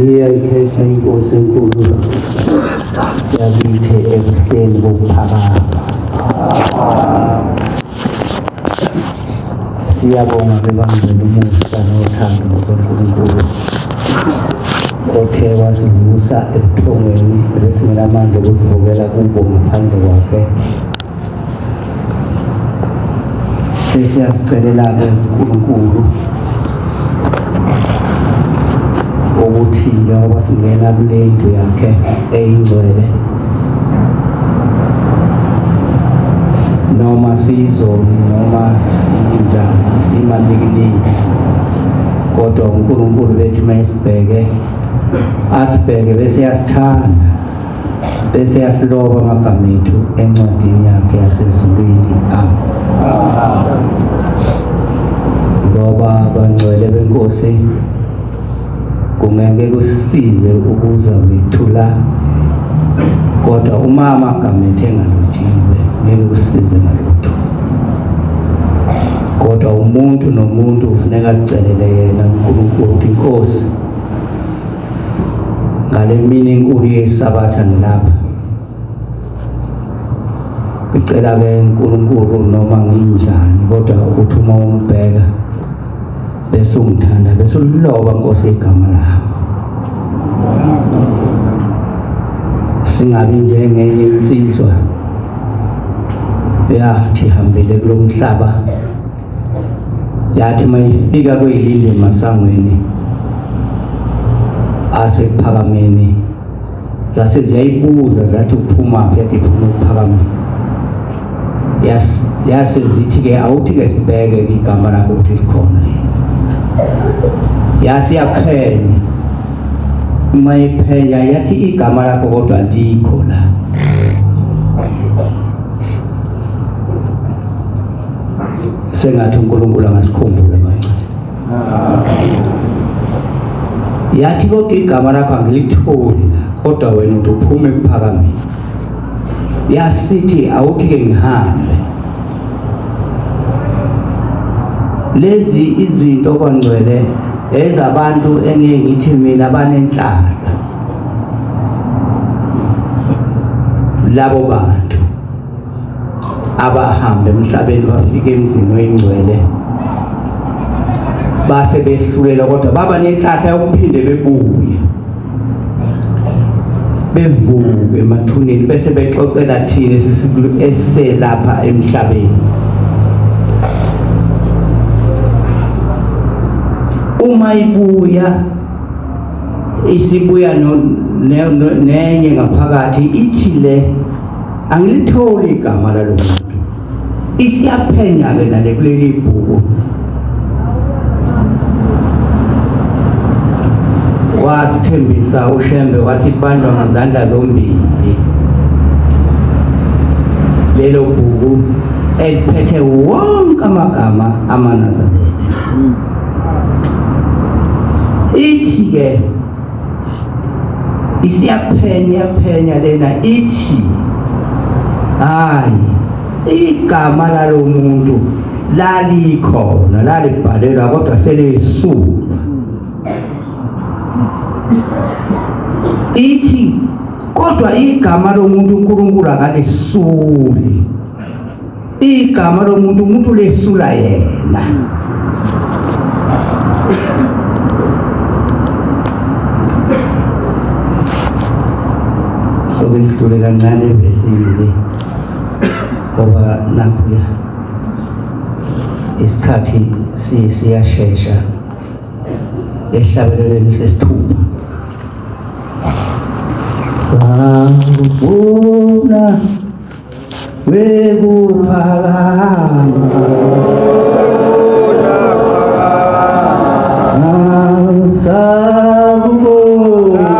Iyayikhetha inkosi enkulu yakithi ebuhleni bokuphakama. Siyabonga ke bangcwele umusa nothando lukaNkulunkulu othe wasivusa ebuthongweni ebesingenamandla okuzivukela kubo ngaphandle kwakhe. Sesiyazicelela-ke uNkulunkulu ukuthi njengoba singena kule ndlu yakhe eyingcwele noma siyizoni noma sinjani simanikiniki kodwa uNkulunkulu bethi mayisibheke asibheke bese yasithanda bese yasiloba amagama ethu encwadini yakhe yasezulwini. Amen. Ngoba bangcwele benkosi kungeke kusisize ukuza kwethu la, kodwa uma amagama ethu engalotshiwe ngeke kusisize ngalutho. Kodwa umuntu nomuntu kufuneka azicelele yena uNkulunkulu ukuthi inkosi ngale mini enkulu yesabatha ngilapha ngicela ke uNkulunkulu noma nginjani kodwa ukuthi uma umbheka bese ungithanda bese uliloba Nkosi igama lami singabi njengenye insizwa yathi hambile kulomhlaba yathi mayifika kweyilinde emasangweni asekuphakameni zase ziyayibuza zathi uphumaphi yathi iphuma ekuphakameni yase zithi-ke awuthi-ke sibheke igama lakho ukuthi likhona yase yaphenya uma iphenya yathi igama lakho kodwa likho la sengathi uNkulunkulu angasikhumbula bangcwele yathi kodwa igama lakho angilitholi la kodwa wena uthi uphume ekuphakameni yasithi awuthi-ke ngihambe lezi izinto kwangcwele ezabantu engiye ngithi mina banenhlahla labo bantu abahambe emhlabeni bafike emzini oyingcwele base behlulela kodwa baba nenhlanhla yokuphinde bebuye bevuke emathuneni bese bexoxela thina esiselapha emhlabeni uma ibuya isibuya nenye ngaphakathi ithi le angilitholi igama lalo muntu isiyaphenya-ke nale kuleli bhuku wasithembisa uShembe wathi kubanjwa ngezandla zombili lelo bhuku eliphethe wonke amagama amaNazaretha ithi-ke isiyaphenya phenya lena ithi hayi igama lalomuntu lalikhona lalibhalelwa kodwa selesuka ithi kodwa igama lomuntu uNkulunkulu akalisuli igama lomuntu umuntu lesula yena soke sidlule kancane evesini le ngoba nakhuya isikhathi siyashesha ehlabelelweni sesithupha Sangubona wekuphakama sakubona usakubona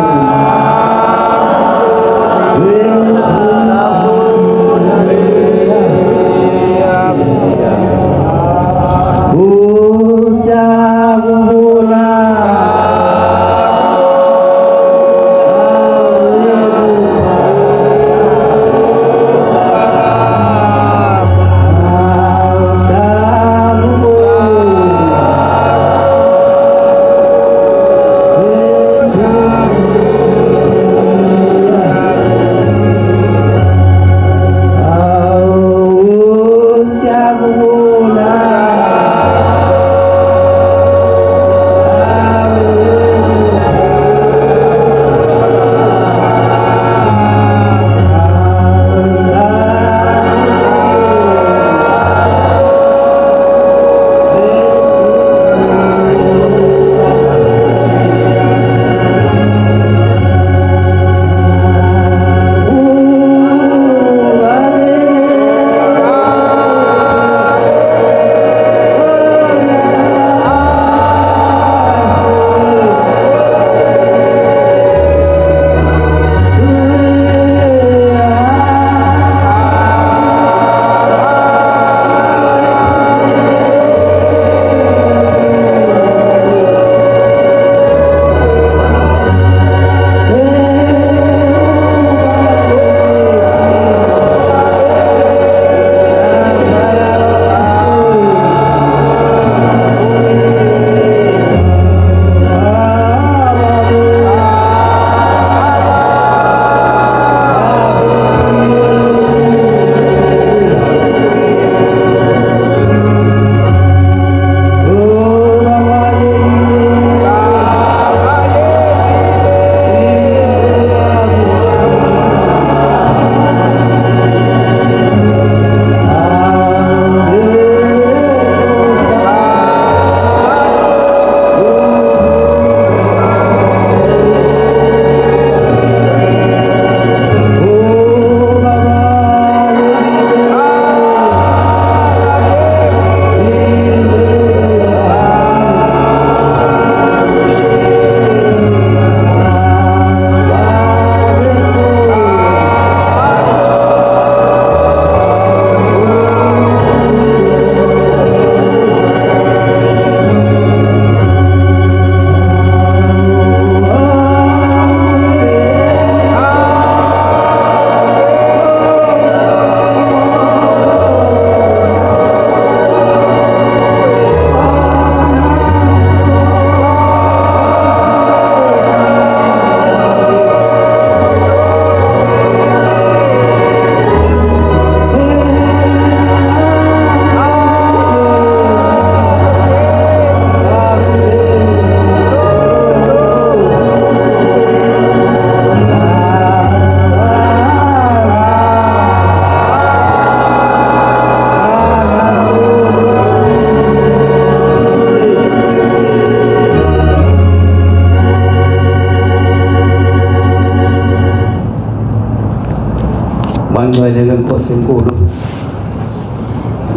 Bangcwele benkosi enkulu,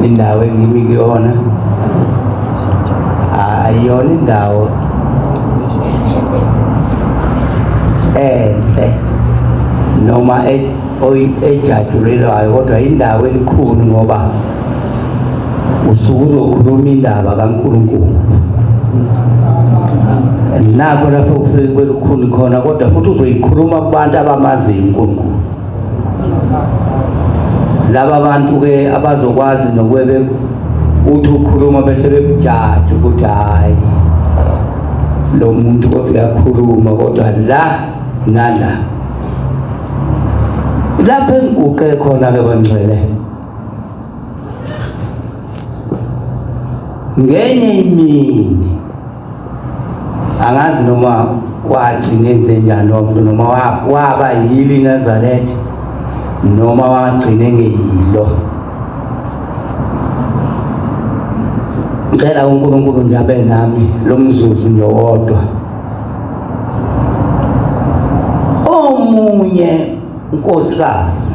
indawo engimi kuyona ayiyona indawo enhle noma ejatshulelwayo, kodwa indawo elikhulu ngoba usuke uzokhuluma indaba kaNkulunkulu. Nakho lapho kufike kwelukhuni khona, kodwa futhi uzoyikhuluma kubantu abamaziyo uNkulunkulu. Laba bantu ke abazokwazi nokwebe uthi ukhuluma bese bekujaja ukuthi hayi lo muntu kodwa uyakhuluma, kodwa la nala lapho engiguqe khona ke bangcwele ngenye imini angazi noma wagcina enze njani lowo muntu, noma waba yilo iNazaretha noma wagcina engeyilo. Ngicela uNkulunkulu nje abe nami lo mzuzu nje wodwa. Omunye unkosikazi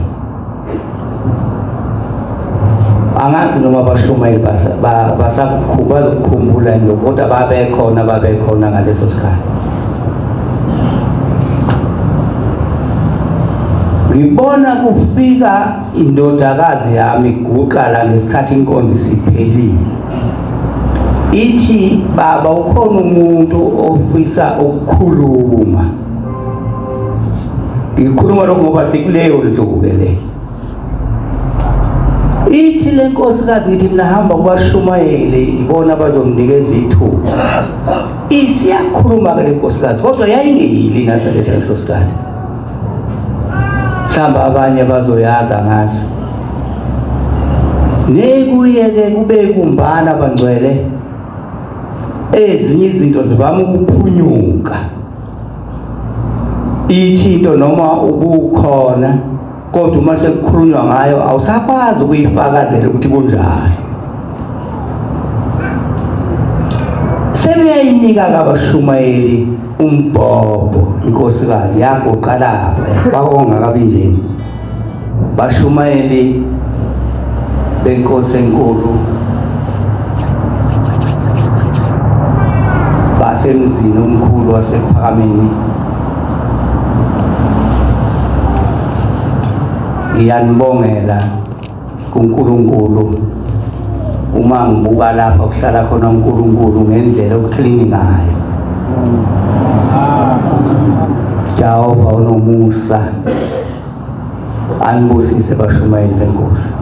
angazi noma abashumayeli basakukhumbula yini lokho, kodwa babekhona, babekhona ngaleso sikhathi. Ngibona kufika indodakazi yami iguqa la ngesikhathi inkonzo isiphelile, ithi baba ukhona umuntu ofisa ukukhuluma. Ngikhuluma lokho ngoba sikuleyo ndlu-ke le. Ithi le nkosikazi, ngithi mina hamba kubashumayeli, ibona abazomnikeza ithuba. Isiyakhuluma-ke le nkosikazi, kodwa yayingeyili iNazaretha ngaleso sikhathi. Mhlawumbe abanye bazoyazi, angazi. Nekuye-ke kube kumbana bangcwele, ezinye izinto zivama ukuphunyuka. Ithi into noma ubukhona, kodwa uma sekukhulunywa ngayo awusakwazi ukuyifakazela ukuthi kunjalo. Sebeyayinika kabashumayeli umbhobho inkosikazi yaguqa lapha kwakungakabi njeni. Bashumayeli benkosi enkulu basemzini omkhulu waseKuphakameni, ngiyanibongela kuNkulunkulu. Uma ngibuka lapha kuhlala khona uNkulunkulu ngendlela okuklini ngayo. Jehova unomusa, anibusise bashumayeli benkosi,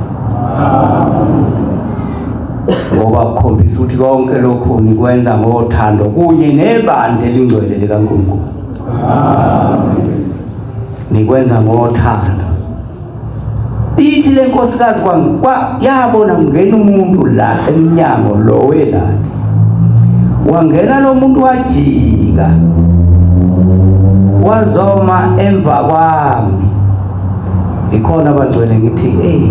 ngoba kukhombisa ukuthi konke lokhu nikwenza ngothando kunye nebandla elingcwele likaNkulunkulu. Nikwenza ngothando. Ithi le nkosikazi kwa yabona kungena umuntu la emnyango lo weladi, wangena lo muntu wajika wazoma emva kwami. Ikhona abangcwele, ngithi hey,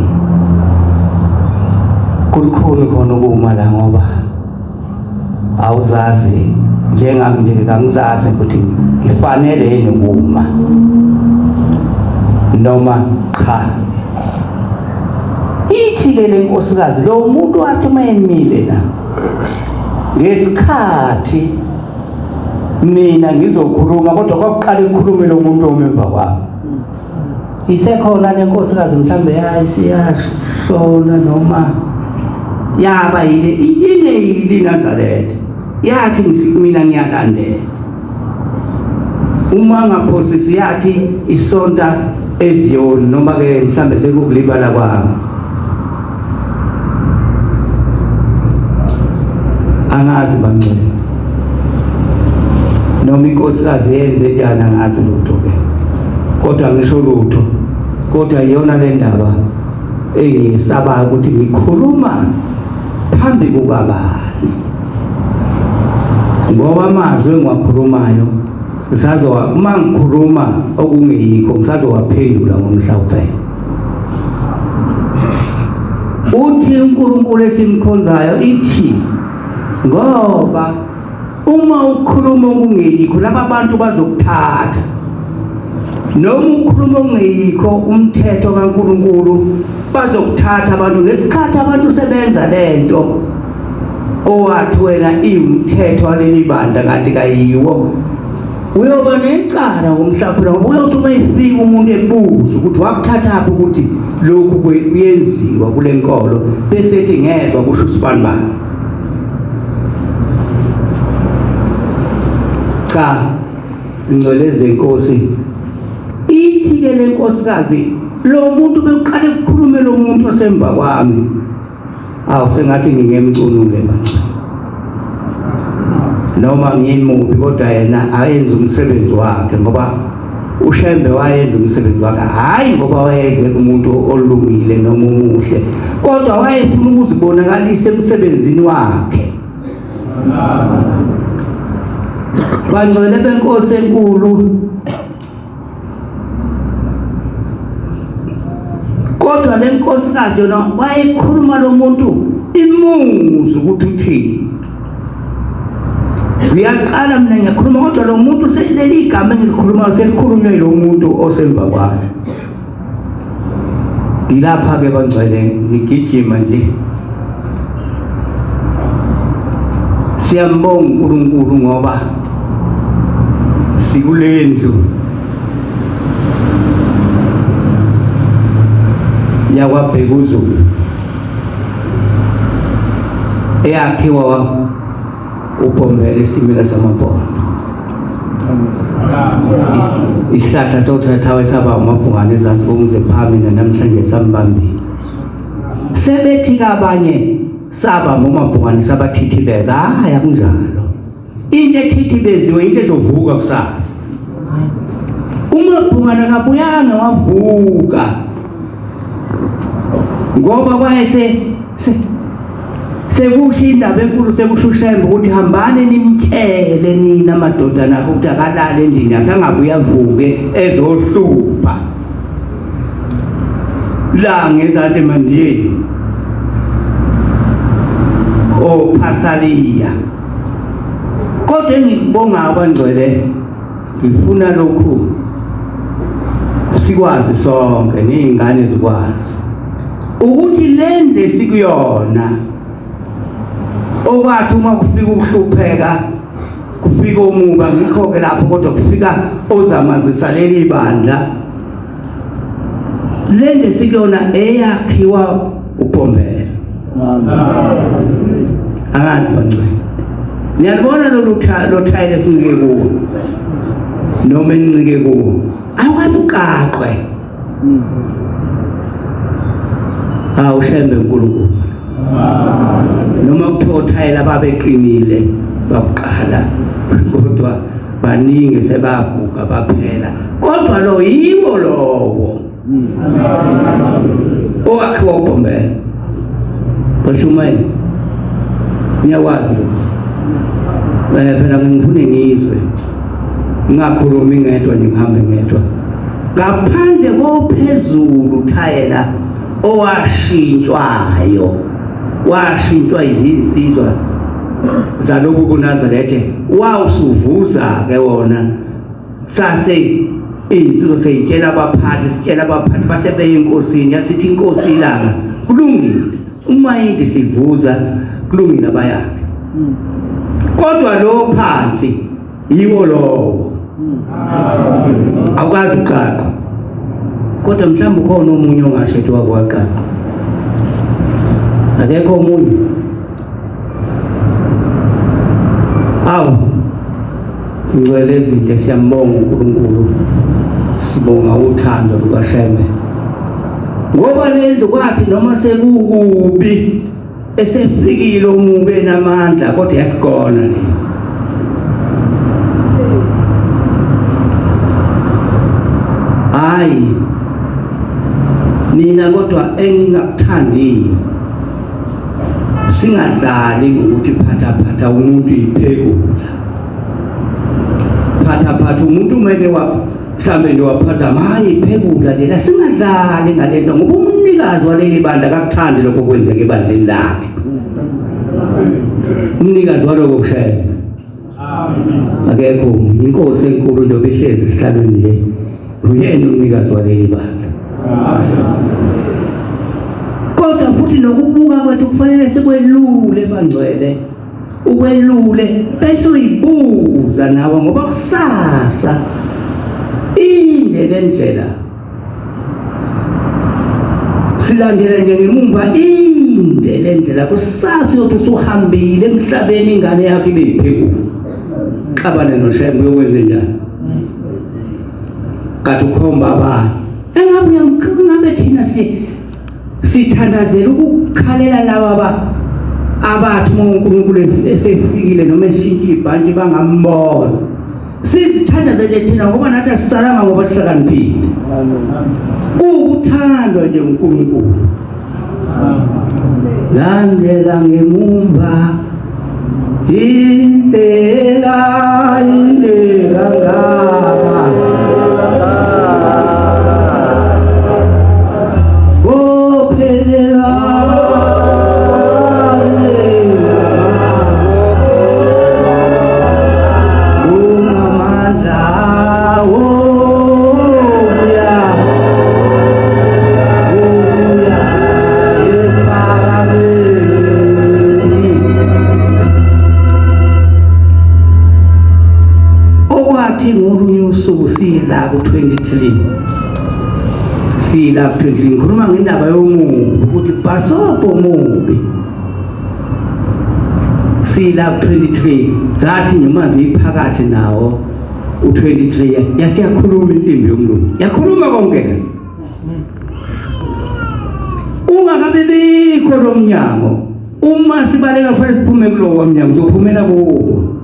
kulukhuni khona ukuma la ngoba awuzazi njengami nje, kangizazi ukuthi ngifanele yini ukuma noma cha. Ithi ke le nkosikazi, lo muntu wathi uma emile la ngesikhathi mina ngizokhuluma, kodwa kwakuqala ikhulume lo muntu omemva kwami. Isekhona le nkosikazi, mhlambe yayisiyashona noma yaba yile ingeyili iNazaretha, yathi mina ngiyalandela uma ngaphosisi, yathi isonta eZiyoni, noma ke mhlambe sekukulibala kwami, angazi bangcwele noma inkosikazi yenze njani, angazi lutho ke, kodwa ngisho lutho, kodwa iyona le ndaba engiyisabayo ukuthi ngikhuluma phambi kukabani, ngoba amazwi engiwakhulumayo ngisazowa, uma ngikhuluma okungeyikho ngisazowaphendula ngomhla uphela. Uthi uNkulunkulu esimkhonzayo ithi, ngoba uma ukhuluma okungeyikho laba bantu bazokuthatha. Noma ukhuluma ongeyikho umthetho kaNkulunkulu, bazokuthatha abantu ngesikhathi abantu sebenza lento owathi wena iwumthetho waleli bandla kanti kayiwo. Uyoba necala ngomhlaphula, ngoba uyothi uma efika umuntu ebuza ukuthi wakuthathaphi ukuthi lokhu kuyenziwa kule nkolo, bese ethi ngezwa kusho usibanibani. Cha, ngcwele zenkosi, ithi ke le nkosikazi, lo muntu bekuqale kukhulume lo muntu osemva kwami. Awu, sengathi ngingemcunule manje, noma ngimubi, kodwa yena ayenze umsebenzi wakhe, ngoba uShembe wayenza umsebenzi wakhe, hhayi ngoba wayeze kumuntu olungile noma omuhle, kodwa wayefuna ukuzibonakalisa emsebenzini wakhe. Bangcwele benkosi enkulu, kodwa le nkosikazi yona wayekhuluma lo muntu imuzi ukuthi uthini. Uyaqala, mina ngiyakhuluma, kodwa lo muntu leli igama engilikhulumayo selikhulunywe lo muntu osemva kwami. Ngilapha-ke bangcwele, ngigijima nje. Siyambonga uNkulunkulu ngoba sikulendlu yakwaBhekuzulu eyakhiwa uBhombela isitimela samabhondo. Isihlahla sothathawe saba umabhungane ezansi komuze phambi namhlanje sambambile. Sebethi kabanye saba ngomabhungane sabathithibeza. Hayi, akunjalo. Into ethithibeziwe into ezovuka kusasa. Umabhungane akabuyanga wavuka ngoba wayese sekusho indaba enkulu, sekusho uShembe ukuthi hambani nimtshele nina madodana akhe ukuthi akalale endlini yakhe, angabuye avuke ezohlupha la ngezansi emandiyeni ophasaliya. Kodwa engikubonga abangcwele, ngifuna lokhu sikwazi sonke nezingane zikwazi ukuthi le ndlu esikuyona, okwathi uma kufika ukuhlupheka, kufika omuba, ngikho-ke lapho, kodwa kufika ozamazisa leli bandla, le ndlu esikuyona eyakhiwa uBhombela. Angazi bancane, niyalibona lolu lo thayela esincike kuwo noma encike kuwo, awukwazi uqaqwe. Awu, Shembe uNkulunkulu, noma kuthiwa othayela babeqinile bakuqala, kodwa baningi sebaguga baphela, kodwa lo yiwo lowo owakhiwa uBhombela. Bashumayeli, ngiyakwazi lokho. Phela ngifune ngizwe, ngingakhulumi ngedwa nje, ngihambe ngedwa, ngaphandle kophezulu thayela owashintshwayo, washintshwa izinsizwa zalobu kuNazarethe, wawusuvuza ke wona. Sase insizwa seyitshela abaphathi, sitshela abaphathi basebeye enkosini, yasithi inkosi ilanga, kulungile, uma indlu sivuza kulungile, abayakhe, kodwa lo phansi yiwo lowo, awukwazi ukuqaqa. Kodwa mhlawumbe ukhona omunye ongasho ethi wakwaqaqa. Akekho omunye. Awu, ngcwele ezinhle, siyambonga uNkulunkulu, sibonga uthando lukaShembe, ngoba le ndlu kwathi noma sekukubi, esefikile omubi enamandla, kodwa yasigona le. Hayi nina, kodwa engingakuthandiyo, singadlali ngokuthi phatha phatha umuntu iphekula, phatha phatha umuntu umeke wa mhlambe nje waphazama, hayi, iphekula lela. Singadlali ngalento, ngoba umnikazi waleli bandla akakuthandi lokho kwenzeka ebandleni lakhe. Umnikazi waloko kushaya akekho, inkosi enkulu nje obehlezi esihlalweni nje. Uyena umnikazi waleli bandla. Kodwa futhi nokubuka kwethu kufanele sikwelule bangcwele. Ukwelule bese uyibuza nawe ngoba kusasa inde lendlela silandele nje ngemumva inde lendlela kusasa uyothi usuhambile emhlabeni ingane yakho ibe yiphekulu xabane noshembe uyokwenze njani kade ukhomba abanye engabe uyamkhabe thina si sithandazela ukukhalela laba aba abathi uma uNkulunkulu esefikile noma eshintsha ibhantshi bangambona sizithandazele thina ngoba nathi asisalanga ngoba sihlakaniphile kuwukuthandwa nje uNkulunkulu landela ngemumva indlela inde kangaka kophelela Okwathi ngolunye usuku sila ku-23 sila ku-23 ngikhuluma ngendaba yomubi ukuthi bhasobho mubi sila ku-23 zathi noma ziphakathi nawo u-23 yasiyakhuluma insimbi yomlungu yakhuluma konke ungakabibikho lo mnyango uma sibaleka kufanele siphume kulowo mnyango uzophumela kuwo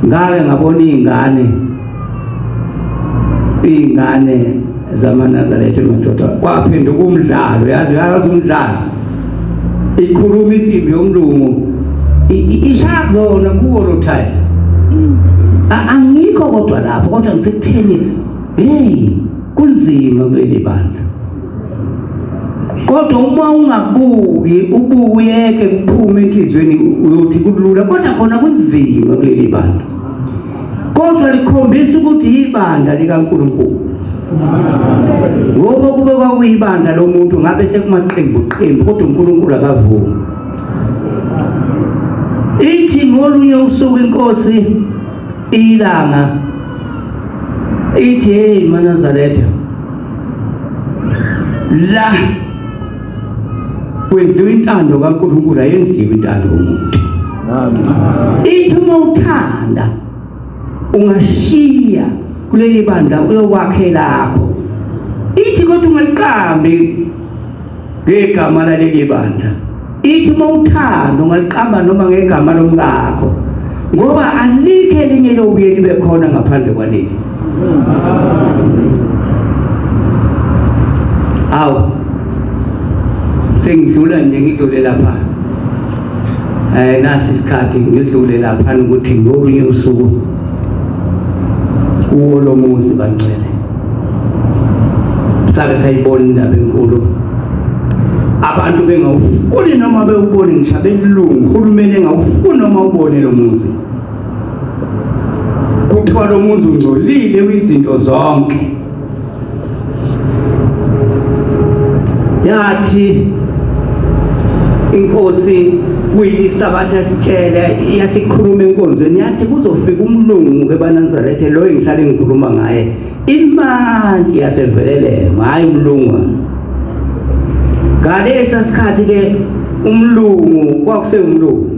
ngake ngabona iy'ngane iy'ngane zamaNazaretha emadoda kwaphenduka umdlalo yazi uyazi umdlalo ikhuluma insimbi yomlungu ishaya kuzona kuwo lo thayela angikho kodwa lapho kodwa ngisekutheni hey kunzima kuleli bandla kodwa uma ungabuki ubuyeke kuphume enhliziyweni uyothi kulula kodwa khona kunzima kuleli bandla kodwa likhombisa ukuthi ibandla likaNkulunkulu ngoba kube kwakuyibandla lomuntu ngabe sekumaqembu qembu kodwa uNkulunkulu akavumi ithi ngolunye usuku inkosi ilanga ithi hey manazaretha la kwenziwa intando kaNkulunkulu ayenziwa intando yomuntu ithi uma uthanda ungashiya kuleli bandla uyokwakhe lakho ithi kodwa ungaliqambi ngegama laleli bandla ithi uma uthanda ungaliqamba noma ngegama lomkakho ngoba alikho elinye lobuye libe khona ngaphandle kwaleli awu sengidlula nje ngidlule lapha eh nasi isikhathi ngidlule lapha ukuthi ngolunye usuku kuwo lo muzi bangcwele sake sayibona indaba enkulu abantu bengawufuni noma bewubone ngisho abelungu uhulumeni engawufuni noma ubone lo muzi kuthiwa lo muzi ungcolile kwizinto zonke yathi inkosi kuyisabatha yasitshela yasikhuluma enkonzweni yathi kuzofika umlungu ke banazaretha lo engihlale ngikhuluma ngaye imantshi yasevelelema hayi umlungu ngalesa sikhathi ke umlungu kwakusewumlungu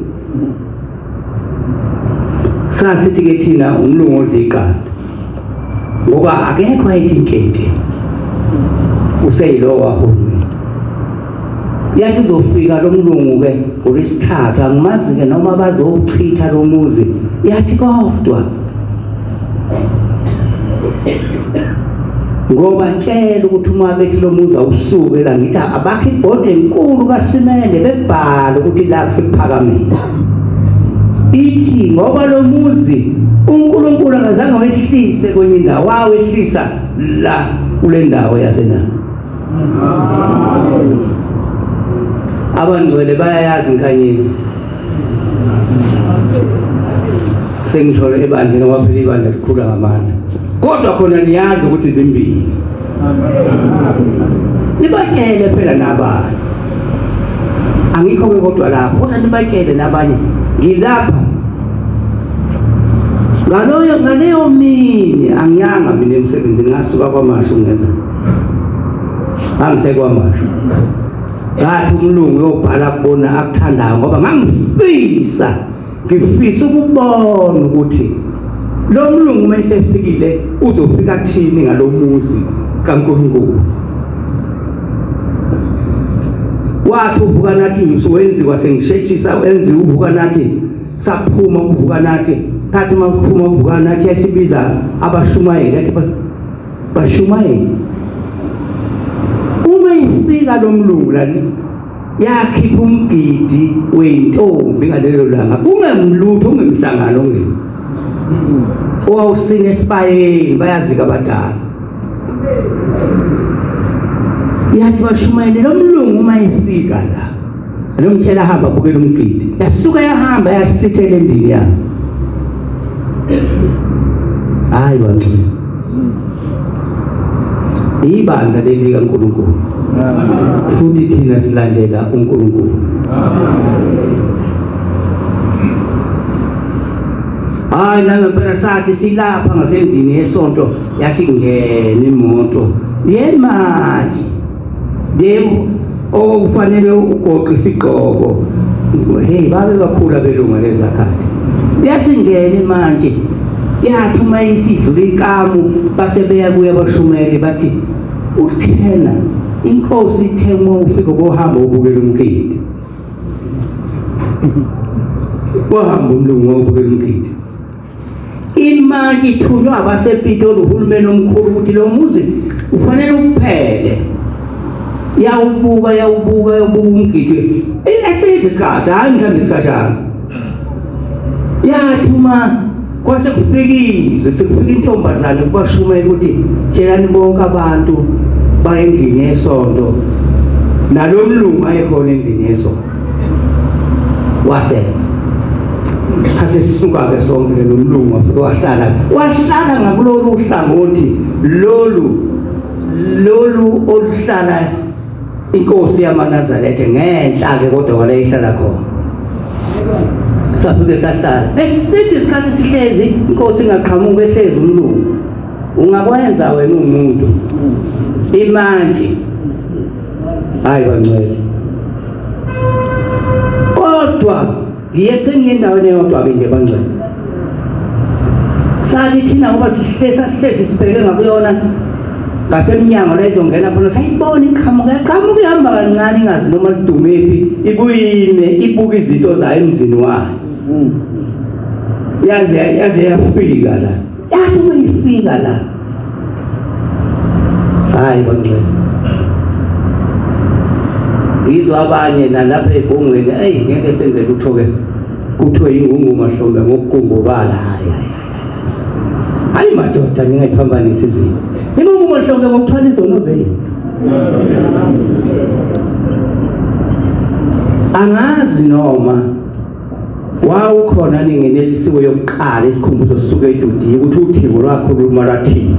sasithi ke thina umlungu odla iqanda ngoba akekho ayithi inkente useyilowo wahulumeni yathi uzofika lo mlungu ke ngolwesithathu angimazi ke noma bazowuchitha lo muzi yathi kodwa ngoba tshela ukuthi uma bethi lo muzi awusuke la ngithi abakhe ibhodi enkulu kasimende bebhala ukuthi la kusephakamile ithi ngoba lo muzi uNkulunkulu akazange wehlise kwenye indawo wawehlisa la kule ndawo yasenama abangcwele bayayazi inkanyezi Sengisho ebandleni ngoba phela ibandla likhula ngamandla. Kodwa khona niyazi ukuthi zimbili. Nibatshele phela nabanye. Angikho ke kodwa lapho, kodwa nibatshele nabanye ngilapha. Ngaloyo ngaleyo mini angiyanga mina emsebenzini ngasuka kwaMashu ngeza. NgangisekwaMashu. Ngathi umlungu uyobhala kubona akuthandayo ngoba ngangifisa ngifisa ukubona ukuthi lo mlungu uma esefikile uzofika athini ngalomuzi kaNkulunkulu. Wathi uvuka nathi usuwenziwa sengisheshisa wenziwa uvuka nathi saphuma uvuka nathi thathi uma kuphuma uvuka nathi yasibiza abashumayeli yathi bashumayeli uma ifika lo mlungu lani yakhipha umgidi weyintombi ngalelo langa kungemlutho ungemhlangano ongeni owawusina esibayeni bayazika abadala yathi bashumayele lo mlungu uma efika la lomtshela hamba bukela umgidi yasuka yahamba yasithela endlini yakhe hayi bangcwele ibandla leli kaNkulunkulu futhi thina silandela uNkulunkulu. Hayi nangempela sathi silapha ngasendlini yesonto yasingena imoto yemanje yebo okufanele ugoqe isigqoko hey babe bakhula belunga lezakhathi yasingene manje yathi uma isidlula ikamu base beya kuye abashumeli bathi uthena inkosi ithe uma ufika bohamba ubukela umgidi wahamba umlungu wawubukela umgidi Imantshi ithunywa abasePitoli uhulumeni omkhulu ukuthi lo muzi ufanele uphele. Yawubuka yawubuka yawubuka umgidi eside isikhathi hhayi mhlawumbe isikhashana. Yathi uma kwase kufikizwe sekufika intombazane kubashumela ukuthi tshelani bonke abantu baye endlini yesonto nalo mlungu ayekhona endlini yesonto. Waseza khase sisuka-ke sonke ke nomlungu wafike wahlala wahlala ngakulolu hlangothi lolu lolu oluhlala inkosi yamaNazaretha ngenhla-ke kodwa wala ihlala khona safike sahlala esithi isikhathi sihlezi inkosi ingaqhamuka ehlezi umlungu ungakwenza wena umuntu imantshi hayi bangcwele kodwa ngiye sengiye endaweni eyodwa-ke nje bangcwele sathi thina ngoba sihle sasihlezi sibheke ngakuyona ngasemnyango la izongena khona sayibona iqhamuka yaqhamuka ihamba kancane ingazi noma lidumephi ibuyime ibuka izinto zayo emzini wayo yaze yaze yafika la Yathi uma ifika la, hayi bangcwele, ngizwa abanye nalapha ebhongweni, eyi ngeke senze lutho-ke, kuthiwe yingunguma hlombe ngokugungubala. Hayi hayi hayi madoda, ningayiphambanisi izinto. Ingunguma hlombe ngokuthwala izono zenu. Angazi noma Wawukhona ningenelisiwe yokuqala isikhumbuzo sisuke eJudiya ukuthi uthingo lwakhuluma lwathini.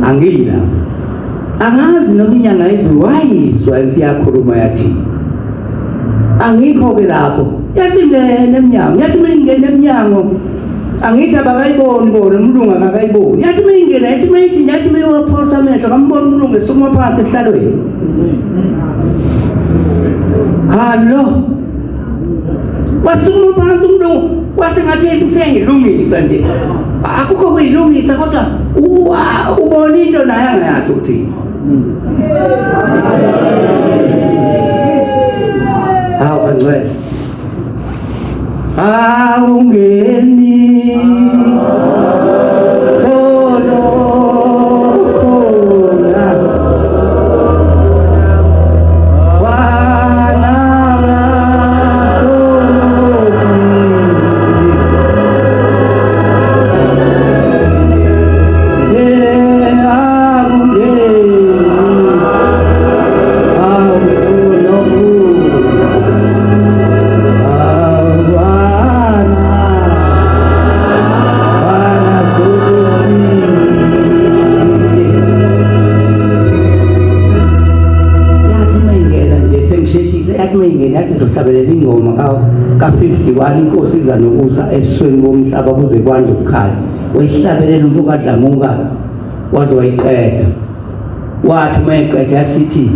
Angiyi lapho. Angazi noma inyanga yezulu wayizwa ukuthi yakhuluma yathini. Angikho-ke lapho. Yasingena emnyango. Yathi uma ingena emnyango angithi abakayiboni bona umlungu akakayiboni. Yathi uma ingena yathi uma ithi yathi uma iwaphosa amehlo ngambona umlungu esukuma phansi esihlalweni. Hallo. Wasukuma phansi umlungu wasengathi useyilungisa nje. Akukho kuyilungisa kodwa ubona into naye angayazi ukuthi. Hawu bangcwele. Awungeni solo khona Bhekwana inkosi iza nokusa ebusweni bomhlaba kuze kwande ukukhanya. Wayihlabelela umfo kaDlamuka waze wayiqeda. Wathi uma eqeda yasithi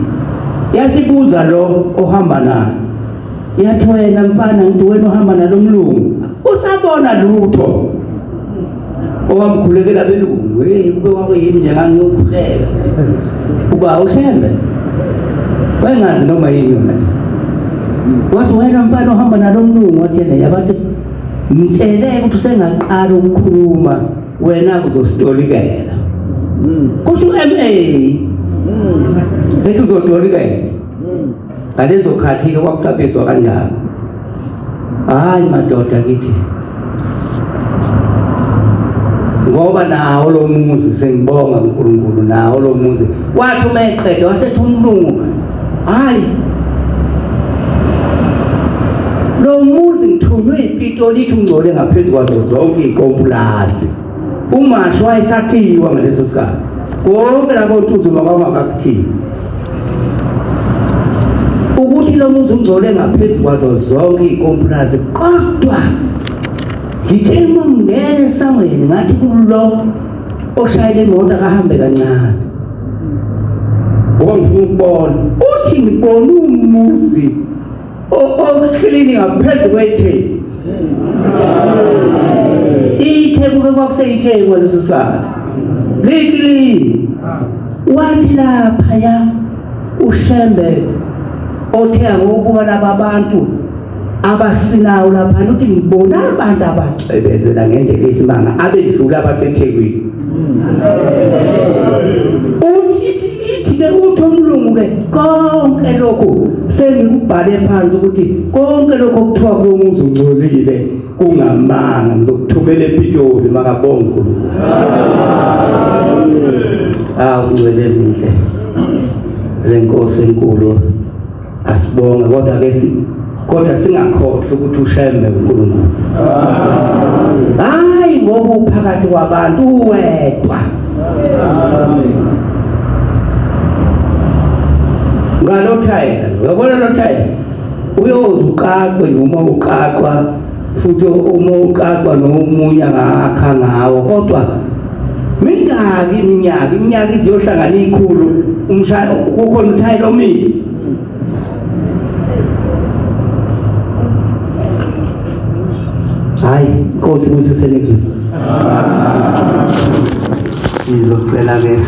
yasibuza lo ohamba naye. Yathi wena mfana ngithi wena ohamba nalomlungu usabona lutho. Owamkhulekela belungu, hey kube kwakuyimi nje ngangiyokhuleka. Uba uShembe wayengazi noma yini yona nje. Wathi wena mfana ohamba nalo mlungu, wathi yena yabantu ngitshele ukuthi usengaqala ukukhuluma wena uzositolikela. Kusho u-MA ethi uzotolikela. Ngalezo khathi-ke kwakusabizwa kanjalo. Hayi madoda kithi. Ngoba nawo lo muzi sengibonga uNkulunkulu nawo lo muzi. Wathi uma eqeda wasethi umlungu hayi lo muzi ngithunywe iPitoli ithi ungcole ngaphezu kwazo zonke iy'kompulazi. Umasho wayesakhiwa ngaleso sikhathi. Konke lapho uTuzuma kwakungakakhiwa. Ukuthi lo muzi ungcole ngaphezu kwazo zonke iy'kompulazi kodwa ngithe uma ngingena esangweni ngathi kulo oshayela imoto akahambe kancane ngoba ngifuna ukubona uthi ngibona umuzi oklini ngaphezu kwetheku itheku ke kwakuseyitheku ngaleso sikhathi liklini wathi laphaya uShembe othe ngokubuka laba bantu abasinawo lapha uthi ngibona abantu abacwebezela ngendlela esimanga abedlula abaseThekwini uthi ithi ke uthi umlungu ke konke lokhu sengikubhale phansi ukuthi konke lokho okuthiwa kulomuzi ungcolile kungamanga ngizokuthumela ePitoli makabonge uNkulunkulu. Awu ngcwele ezinhle zenkosi enkulu asibonge kodwa ke si kodwa singakhohlwa ukuthi uShembe uNkulunkulu. Hayi ngoba uphakathi kwabantu uwedwa. Ngalothayela, uyabona lo thayela uyoze uqaqwe noma uqaqwa futhi uma uqaqwa nomunye angakha ngawo kodwa mingaki iminyaka iminyaka iziyohlangana ikhulu umshaya kukhona uthayela omile hayi inkosi ibusisele kuzulu sizocela ke.